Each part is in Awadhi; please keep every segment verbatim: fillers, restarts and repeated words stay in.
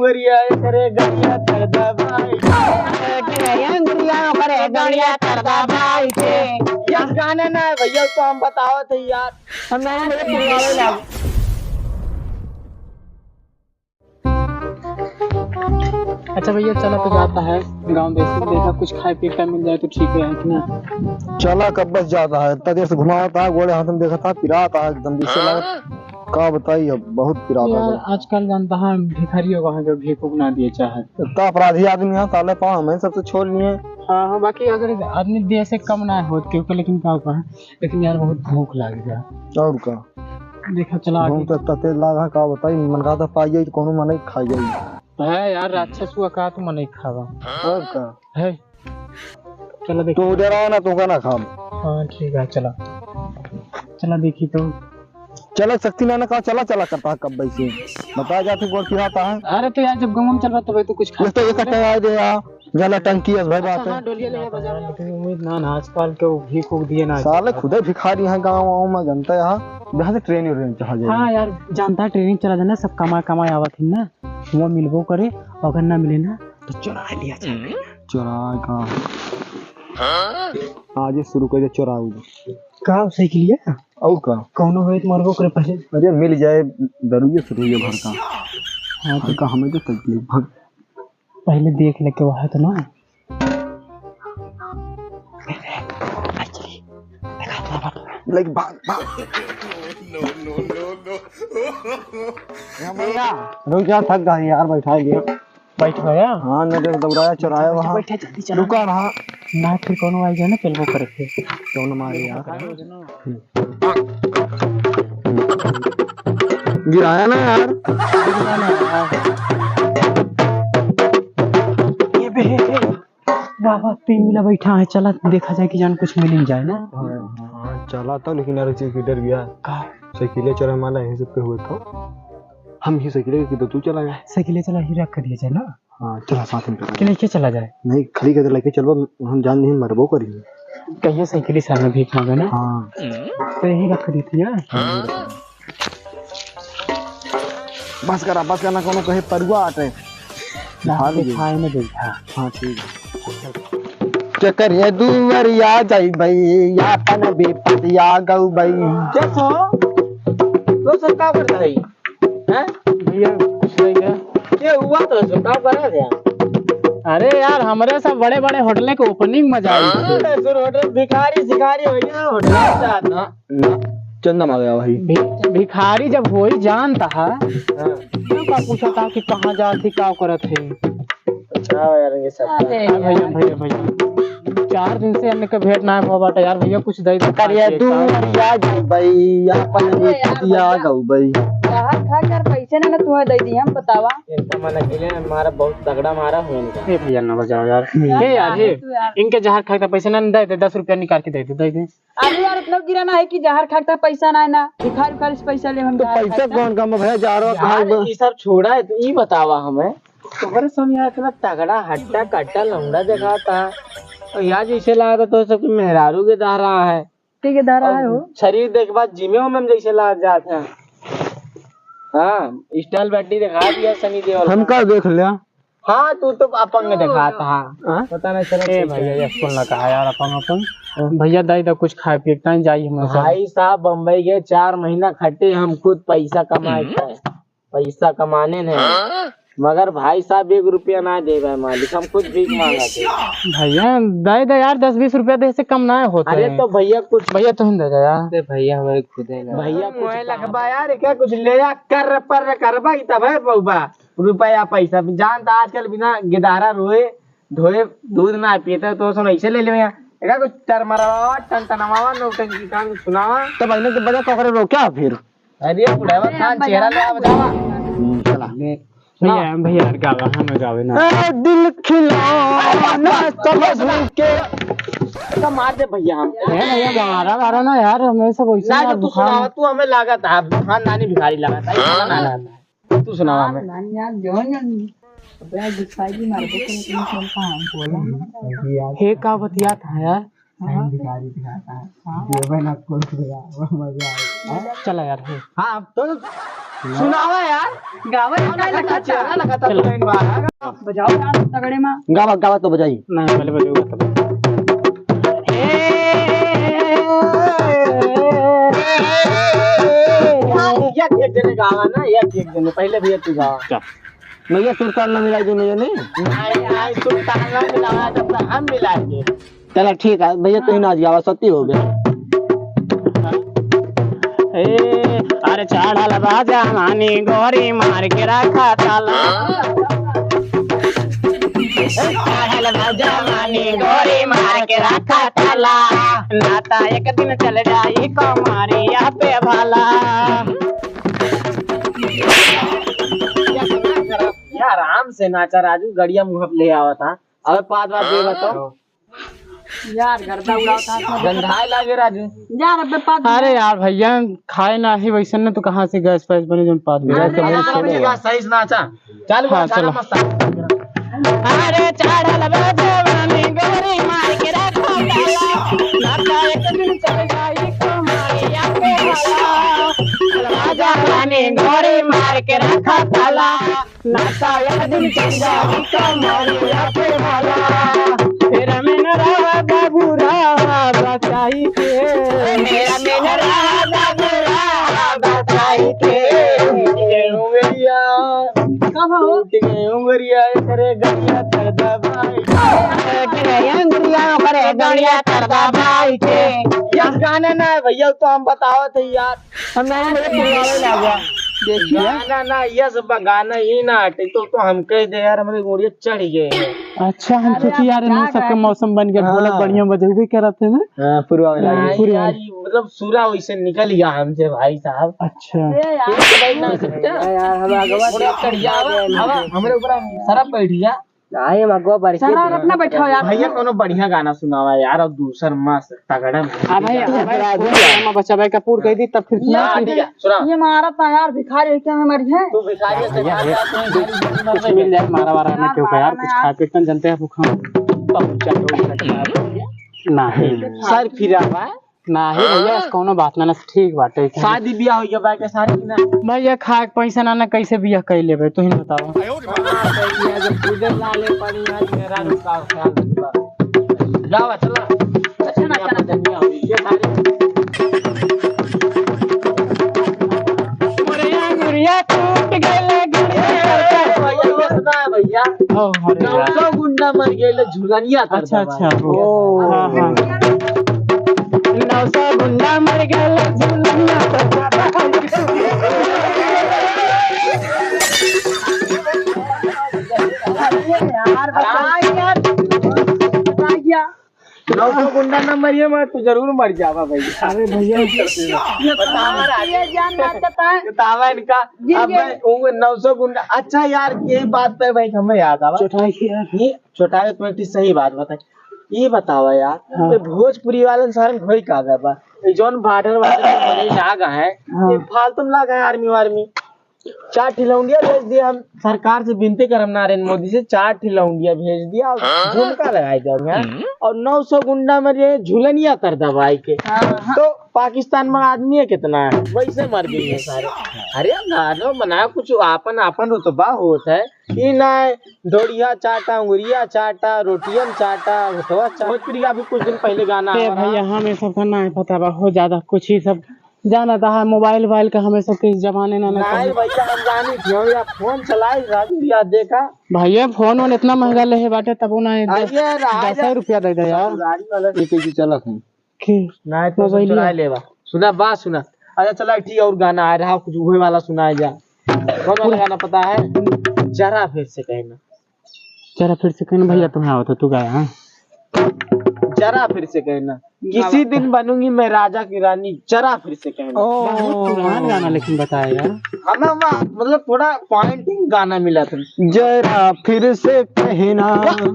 गरिया करे गरिया कर दबाई। गरिया करे गरिया कर दबाई के। ये गाना ना है भैया, तो हम बतावत है यार। हम नहीं, हम ये पुराने लाग। अच्छा भैया, चला तो जाता है गाँव देसी, देखा कुछ खाए पिए का मिल जाए तो ठीक है कि ना? चला, कब बस जाता है, इतना देर से घुमाता है, गोड़े हाथ में देखा था, पिराता है एकदम, जैसे लगा, का बताई, अब बहुत पिराता है। आजकल जानता है भिखारी हो गए हैं, जो भीख उख ना दिए चाहे। इतना अपराधी आदमी है, साले पाँव हमें सबसे छोड़ लिए। हाँ, हाँ, बाकी अगर आदमी दे से कम ना हो क्योंकि, लेकिन का कहा, लेकिन यार बहुत भूख लाग गया। और का? देखा चला आगे। भूख तो तते लागा, का बताई, मन कहा था पाई जाई तो कोनो मनई खा जाई। है यार, राक्षस हुआ का तो मनई खावा। और का? है। चला देखी। तू डरा ना, तू का ना खाम। हाँ, ठीक है, चला। चला देखी तो। चला सकती ना, ना कहा चला, चला करता है कब वैसे। बता जाते गोड़ पिराता है। अरे तो यार, जब गाँव में चलबा तब तो कुछ खा ये तो एक टंगा दे यार। जला टंकी है भाई, बात है। हाँ, डोलिया ले बजा। लेकिन उम्मीद ना, ना, आजकल के वो भीख उख दिए ना। साले खुदे भिखारी हैं गाँव वाँव में, जनता यहाँ, यहाँ से ट्रेन व्रेन चढ़ा जाए। हाँ यार, जानता है ट्रेन चला जाना, सब कमा कमा आवत है ना, वो मिलबो करे, अगर ना मिले ना तो चुरा लिया जाए। चुरा का? आज ही शुरू कर दे चुराऊ। का साइकिलिया? और का? कौनो होए तो मरबो करे पहले। अरे मिल जाए, दरुए से रहिए घर का। हाँ, तो घर का हमें तो तकलीफ भर। पहले देख ले के वहाँ तो ना। लाइक भाग, भाग। यहाँ भैया, रुक जा, थक गई यार, बैठा लिया। बैठ गया? हाँ, ना देख, दौड़ाया, चुराया वहाँ। बैठा, जल्दी चला। रुका रहा। ना, फिर कौनो आई जाए ना, पेलबो करे फिर। कौन मारे यार? गिराया ना यार। ये बे, वाह, वाह, तीन मिला बैठा है, चला देखा जाए कि जान कुछ मिल ही जाए ना। हाँ, हाँ, चला तो, लेकिन यार, एक चीज की डर गया। का? साइकिले चला माला यहीं सब पे हुए तो। हम ही साइकिले की तो तू चला गया। साइकिले चला ही रख दिया जाए ना। हाँ, चला साथ में चला। कि लेके चला जाए? नहीं, खड़ी कर लेके चलबो, हम जान नहीं मरबो करी। कहिए साइकिल सामने भीख मांगे ना? हाँ। तो यही रख दी थी यार। बस करा, बस करना, कोनो कहे परुआ आटे। ना, दिखा लीजिए। दिखाए में देखा। हाँ, ठीक है। चकरिया दुवरिया जाई बई, आपन बेपतिया गऊ बई। जसो, तो सब का करता है? हैं? भैया, कुछ नहीं है। ये हुआ तो सो, का बना दिया? अरे यार, हमरे सब बड़े-बड़े होटले के opening में जाई। हाँ, तो होटल भिखारी शिकारी हो गया, होटल में जाता। ना, ना, चंदा मांगे भाई। भि-, भिखारी जब होई जानता है, हाँ। तो का पूछा था कि कहाँ जात ही, का करत है? अच्छा यार, ये सब अरे हाँ भैया, यार। भैया, भैया। चार दिन से इनके भेंट ना हो बाटे यार, भैया कुछ दे दे। करिया तू मरिया गऊ बई, आपन अरे यार, बेटिया भैया। गऊ बई। जहर खा के यार पैसे ना, ना तुम्हें दे दी, हम बतावा। इनका मन अकेले में मारा, बहुत तगड़ा मारा हो इनका। ए भैया ना बजाओ यार। हम्म। ए यार, ए, तू यार। इनके जहर खा के पैसे ना दे दे, दस रुपया निकाल के दे दे, दे दे। अरे यार, इतना गिरा ना है कि जहर खा के पैसा ना है ना, भिखारी उखारी से पैसा ले हम तो जहर पैसा खाए। कौन काम है भैया, जा रहा यार, कहाँ ये सब छोड़ा है, तो ये बतावा हमें। तोहरे सामने इतना तगड़ा हट्टा कट्टा लौंडा देखाता है। और यार जैसे लगा था तो सबके मेहरारू के दाह रहा है। के के दाह रहा है हो? शरीर देख बाद जिमे में जैसे लगा जात है। हाँ, style body दिखा दिया सनी देओल हम का। का देख लिया? हाँ, तू तो अपंग दिखाता है। हाँ? पता नहीं चला ए कैसे भैया, है। ये सुन ना कहा यार, अपंग, अपंग। हाँ। भैया, दाई दा कुछ खाए पिए के टाइम जाई हम लोग। भाई साहब, बम्बई के चार महीना खटे हम खुद पैसा कमाए हम्म। थे। पैसा कमाने ने। हाँ? मगर भाई साहब एक रुपया ना देवे मालिक, हम खुद भीख मांगा थे। भैया, दे दे यार, दस बीस रुपया दे से कम ना होता अरे है। तो भैया कुछ भैया, तू ही दे दे यार। अरे भैया, हमारे खुद है ना। भैया, कुछ मोए काम लगबा यार, क्या कुछ ले आ, कर पर करबा ही तब है बउबा। रुपया पैसा भी जानता, आजकल बिना गिदारा रोए धोए दूध ना पीते, तो सुन ऐसे ले ले यार। एका कुछ टरमरावा, टनटनवावा, नौटंकी काम सुनावा। तो भाई ने तो बजा तो करे रो क्या फिर? अरे बुढ़ावा अरे, खान हम चेहरा बजा ले आ, बजावा। हम्म, चला। ले। भैया, भैया यार गावा, हम गावे ना। ए दिल खिलौना समझ के। तो मार दे भैया हम। ए भैया, गारा, गारा ना यार, हमें सब वैसे ना, ना जो तू बुखार सुनावा, तू हमें लागत है, खानदानी भिखारी लागत है। ना, ना, ना। तू सुनावा हमें। नानी यार, जो है ना, अपना गुस्सा की मार के तुम, तुम, तुम, तुम, तुम, हे का बतियात है यार? हाँ। भिखारी दिखाता है। हाँ। देवे ना कोई दिया, वो मजा आएगा। चला यार, हे। हाँ, अब तो सुनावा यार। गावा यार, ना लगा चेहरा था। लगा था चला। दुल्हन वाला। बजाओ यार, तगड़े मा। गावा, गावा तो बजाई। नहीं, पहले बजाओ तब। यार, एक, एक जने गावा ना, एक, एक जने। पहले भैया तू गावा। चल। भैया सुर ताल ना मिलाई दो, भैया नहीं। नहीं, नहीं, सुर ताल ना मिलावा, जब तक हम मिलाएंगे। चला ठीक है भैया, तू ही नाच गावा, सती हो गया। ए, अरे चढ़ल बा जवानी गोरी मार के रखा ताला। चढ़ल बा जवानी गोरी मार के रखा ताला। ना ता एक दिन चल जाई कमरिया पे भाला। ये आराम से नाचा राजू, गड़िया मुँह पे ले आवा था। अबे पाँच बार दे बताओ। यार, गर्दा उड़ाओ था। गंधाए लागे राजू। यार, अबे पाँच अरे यार भैया, खाए ना ही वैसे न तो कहाँ से गैस फैस बने जोन पात गैस तो नहीं छोड़ेगा। सही से नाचा। चालू हाँ, कर, गाना चलो। मस्त आ। अरे चढ़ल बा जवानी गोरी मार के रखा ताला। नाता एक दिन चल जाई कमरिया पे भाला। चढ़ल बा जवानी गोरी मार के रखा ताला। नाता एक दिन चल जाई कमरिया पे भाला। फेरा में न रहा बाबू रहा बचाई के। फेरा में न रहा बाबू रहा बचाई के। टूट गए उंगलिया। कब हो? टूट गए उंगलिया, करे गड़िया कर दबाई। टूट गए उंगलिया, करे गड़िया कर दबाई के। ये गाना ना है भैया, तो हम बतावत है यार। हम गाना भैया पुरवावे ना हुआ। देखिए। गाना ना, ये सब गाना ही ना हटे, तो, तो हम कह दे यार, हमरे गोड़िया चढ़ गए हैं। अच्छा, हम अरे सोची आप यार, क्या इन सबके गाए? मौसम बन गया, ढोलक हाँ। बढ़िया बजबे करत है ना। हाँ, पुरवावे लागे। नहीं पूरी यार, बात। ये मतलब सुरा वैसे निकल गया हमसे भाई साहब। अच्छा। अरे यार, ये तो बैठ ना सकते। यार, हम अगवा थोड़ा से चढ़िया, आगे अब, अब हमरे ऊपर सरफ बैठ गया। नहीं, हम अगवा बढ़ के शराब अपना बैठाओ यार। भैया कोनो बढ़िया गाना सुनावा यार, और दूसर मस्त तगड़ा में। आ भाई, आ भाई, बचावे का पूर कह दी तब फिर ये सुना। ठीक है, सुना। ये मारत ना यार, भिखारी है क्या हमारी है? तू भिखारी से भैया, भैया, कुछ मिल जाए, मारा वारा ना क्यों का यार, कुछ खाए पीते हैं, जानते हैं भूखा। पहुंचा दो मिनट में। नहीं। सर फिरा बा। नाही भैया, ऐसा कौनो बात ना, ना, ठीक बाटे। शादी बियाह हो गया बा के सारे की ना? भैया, खाए के पैसा ना, ना, कैसे बियाह कर लेबे, तू ही बताओ। हाँ, सही है, जब तुझे लाले पड़ी आज मेरा रुका ख्याल रखबा। जाओ, चला। अच्छा ना, चला। दुनिया हो गई, ये सारे। मोरे अंगुरिया टूट गइल, गुड़िया। ए, भैया, ये सुना है, भैया। ओ, अरे यार। नौ सौ गुंडा मर गइल, झुलनिया कर अच्छा, दबाई। अच्छा, ओ। हाँ, हाँ। नौ सौ गुंडा मर गइल, झुलनिया कर दबाई। अरे यार, बताइए यार। बताइए। नौ सौ गुंडा ना मरिए, मैं तो जरूर मर जावा भाई। अरे भैया, ये बतावा। ये जान मारता था। बतावा इनका। गिर अब गए। मैं वो नौ सौ गुंडा। अच्छा यार, ये बात पे भाई हमें याद आवा। चौथाई की यार। ये चौथाई तो एक सही बात बताई। ये बतावा यार, हाँ। ये भोजपुरी वाले सारे होई का गया बा? ये जौन बॉर्डर वाले आ गए हैं, हाँ। ये फालतू में लाग है आर्मी वार्मी। चार ठे लौंडिया भेज दिया, हम सरकार से विनती करम नरेंद्र मोदी से, चार ठे लौंडिया भेज दिया और झुमका लगाई जाओ यहाँ। हम्म। और नौ सौ गुंडा में ये झुलनिया कर दबाई के। हाँ, हाँ। तो पाकिस्तान में आदमी है कितना है, वैसे मर गई है सारे। अरे गानो बनाओ कुछ आपन, आपन रुतबा होत है कि ना, ढोड़िया चाटा, उंगरिया चाटा, रोटियन चाटा, होठवा चाटा। भोजपुरी का भी कुछ दिन पहले गाना ए आवा भैया, रहा। हमें सबका ना पता बा, हो ज्यादा कुछ ही सब जाना था, मोबाइल वोबाइल का हमें सबके जमाने ना, ना नहीं कहीं। भैया, हम जानी थी, हम यार फोन चलाई, राजू यार देखा। भैया, फोन वोन इतना महंगा लेहे बाटे, तबो ना एक अरे दस, राजा, दस रुपया दे दे यार। ससुरारी वाला ये कैसे चलत है? की? नहीं, तो मोबाइल चुराए लेवा। सुना, बात सुना। अच्छा, चला, ठीक, और गाना आ रहा, कुछ उहे वाला सुनाए जा। कौन वाला गाना पता है? जरा फिर से कहना। जरा फिर से कहना भैया, तुम्हें आवत है, तू गाया, हाँ? जरा फिर से कहना, किसी दिन बनूंगी मैं राजा की रानी, जरा फिर से कहना। ओ, बहुत पुरान गाना लेकिन बताया यार। हमें वहाँ, मतलब, थोड़ा पॉइंटिंग गाना मिला था। जरा फिर से कहना। वाह,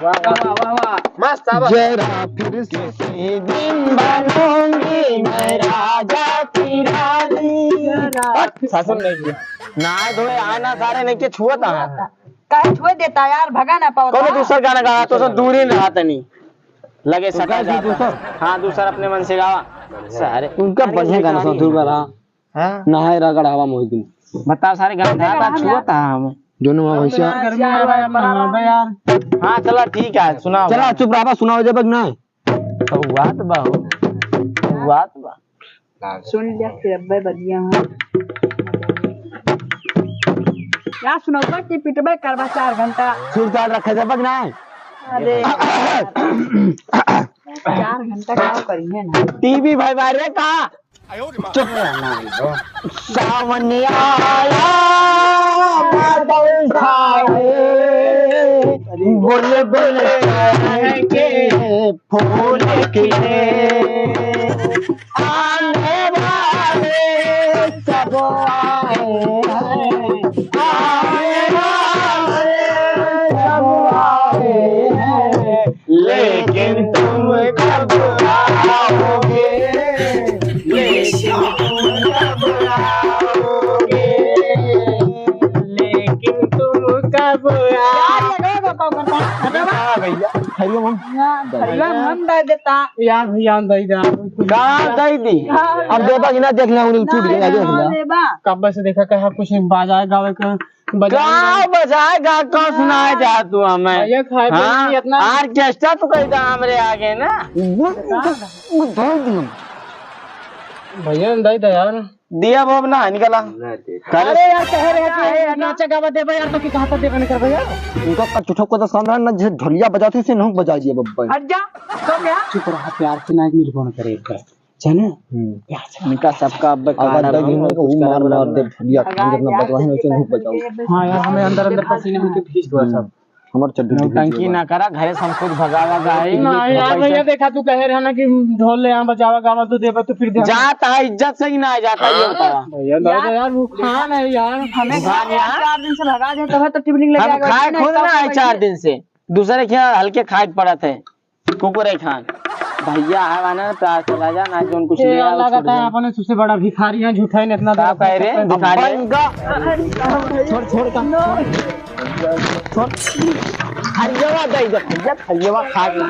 वाह, वाह, वाह, वाह। मस्त, शाबाश। जरा फिर से दिन बनूंगी मैं राजा की रानी। सासुर नहीं किया। ना धोए आना सारे नहीं के छुआ था। काहे छुए देता यार, भगा ना पावता। कौनो दूसर गाना गावा, तो सब दूरी रहा तनी। लगे तो सटा गा दी जाता। दूसर। हाँ, दूसर अपने मन से गावा। सारे। उनका बढ़िया गाना सुना, दूर वाला। हाँ। नहाए रगड़ हवा मोहित दिन। बता सारे गंधा का छुआ था हम। दोनों माँ भैंसिया। गर्मी आ रहा है, बना दे यार। हाँ, चला ठीक है, सुनाओ। चला चुप रहा, सुनाओ जब तक नहीं। कौआत बा हो, कौआत बा। सुन लिया फिर अब्बे बदिया हाँ। क्या सुनौबा कि पिटबे करबा चार घंटा। सुर ताल रखे जब तक नहीं। अरे। चार घंटा का करी है ना। टीवी भाई बारे का। चुप रहना है। सावन आया, बादल छाए, बुलबुल के फूल खिले, आने वाले सब आए हैं, आने वाले सब आए हैं। लेकिन तुम कब आओगे? लेकिन तुम कब आओगे? लेकिन तुम कब आओगे? हाँ भैया, हरिओम। हाँ, हरिओम हम दे देता। यार भैया, हम दे देता। का दे दी? हाँ। अब देबा कि ना, देख ले, उन्हें टूट गया, देख ले। कब से देखा, कहा कुछ बाजा गावे का बजाए का बजाए गा, का सुनाए जा तू हमें? भैया, खाए हाँ? पीने इतना ऑर्केस्ट्रा तू कही था हमरे आगे ना। भैया, दे दे यार। दिया बाब ना, निकला। अरे यार, कहे रहे कि नाचे गावा देबे यार, तो कि कहाँ पर देबे नहीं कर भैया? इनको का झूठो को तो समझा ना, जे ढोलिया बजाते से नहीं बजा दिया बब्बा। हट जा, तो क्या? चुप रहा, प्यार से ना मिल कौन करे एक बार। जाने? हम्म। प्यार से। इनका सबका अब अब खाना दे दिन में कुछ वो मार, करना मार दे, बंद। ढोलिया खान जितना बजवाए ना, उसे नहीं बजाओ। हाँ यार, हमें अंदर, अंदर पसीने में तो भीज गया सब। हमार चड्डी भीज गया। नौटंकी ना करा, घरे से हम खुद भगावा गाई। ना यार, भैया, देखा, तू कहे रहा ना कि ढोल ले यहाँ बजावा गावा, तू देबा, तो फिर देबा। जाता है, इज्जत से ही ना जाता है, ये बतावा। भैया, दे दे यार, वो खान है यार। हमें खान यार। चार दिन से भगा दे, तब तो टिफिन लेके हम आएगा, खाए नहीं खुद तो ना है चार दिन से, दूसरे के यहाँ हल्के खाए के पड़त है। कुकुरे खान। भैया है वाला ना, प्यार से ला जा ना, जोन कुछ ए, ले आओ, अल्लाह का छोड़ दे। अपने सबसे बड़ा भिखारी है, झूठा ही इतना का बड़ा कह रहे? भिखारी है। छोड़, छोड़ का। छोड़। खैयवा दे दे, भैया, खैयवा खा ले।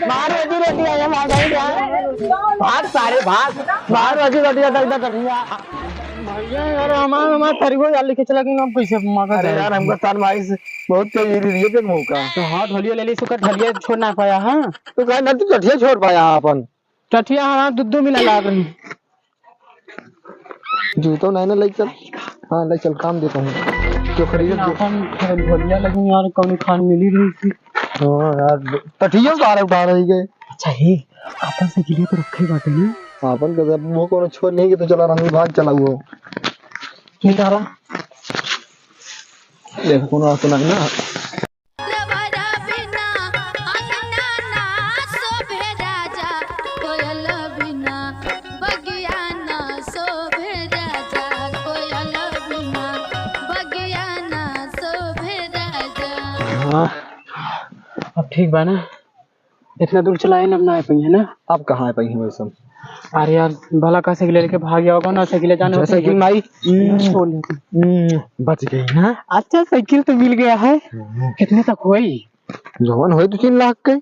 मारो जी रोटी है, मार दे दे। भाग सारे, भाग। मारो जी रोटी है, दे दे, भैया। भैया, यार, हमार, हमार थरियो यार लेके चला गई, अब कैसे मांगा अरे जाए? यार, हमको तार माई से बहुत तेज गिरी रही है, देख मौका। तो हाँ, ढोलिया ले ली, सुकर ढोलिया छोड़ ना पाया, हाँ? तो कहे ना, तू टठिया छोड़ पाया अपन। टठिया हमारा दूध, दूध मिला ला रही। जूतो नहीं ना, ले चल। हाँ, ले चल, काम देता हूँ। जो खरीदे अपन ढोलिया लगी यार, कौन खान मिली रही थी। हाँ यार, टठिया सारे उठा रही गए। अच्छा, हे, आपन साइकिलिया तो रखे बाटे ना? आपन के जब मुंह कोनो छोड़ नहीं के तो चला रानी भाग चला वो। ये तारा। देखो कोनो आसो नहीं ना। देवरा बिना अंगना ना शोभे राजा, कोयल बिना बगिया ना शोभे राजा, कोयल बिना बगिया ना शोभे राजा। हाँ। अब ठीक बा ना? इतना दूर चलाए ना, अब ना आ पाई है ना? अब कहाँ आ पाई है वैसे? अरे यार, भला का साइकिल लेके भाग गया होगा ना, साइकिल जाने अच्छा, होती साइकिल है। माई। हम्म, छोड़ लेती। हम्म, बच गई ना? अच्छा, साइकिल तो मिल गया है। हम्म। कितने तक हुई? जवन हुई दो तीन लाख के। दो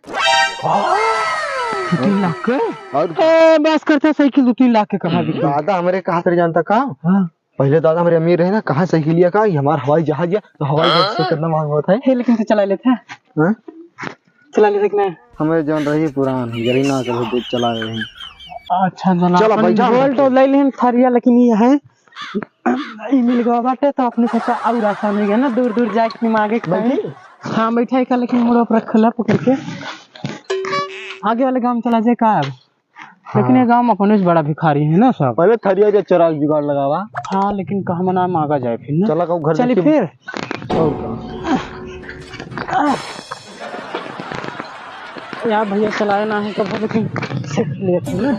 तीन लाख के? और ए, बस करता, साइकिल दो तीन लाख के कहाँ बिकी? दादा हमरे कहा तेरे जानता का? हाँ। पहले दादा हमरे अमीर रहे ना, कहाँ साइकिलिया का, ये हमार हवाई जहाज या, तो हवाई जहाज से कितना महंगा होता है? हे, लेकिन तो चला लेता है। हाँ? चला लेता कि नहीं? हमें जौन रही पुरान, यही ना कभी देख चला रही। अच्छा, जना चला अपन भाई, जाओ। बोल्ट ले लेन थरिया, लेकिन ये है, ई मिल गवा बाटे, तो अपने सबका और आसान हो गया ना, दूर दूर जाए के मांगे के टाइम। बैठी? हाँ, बैठा है का, लेकिन मुड़ा पर रखला पकड़ के। आगे वाले गाँव में चला जाए का अब? लेकिन हाँ। ये गाँव में अपने से बड़ा भिखारी है ना सब। पहले थरिया के चराग जुगाड़ लगावा। हाँ, लेकिन कहाँ मना मांगा जाए फिर ना। चला कहूँ घर चली देखी। फिर। और का? यार भैया चलाए ना है कब, लेकिन सीख लिया था ना।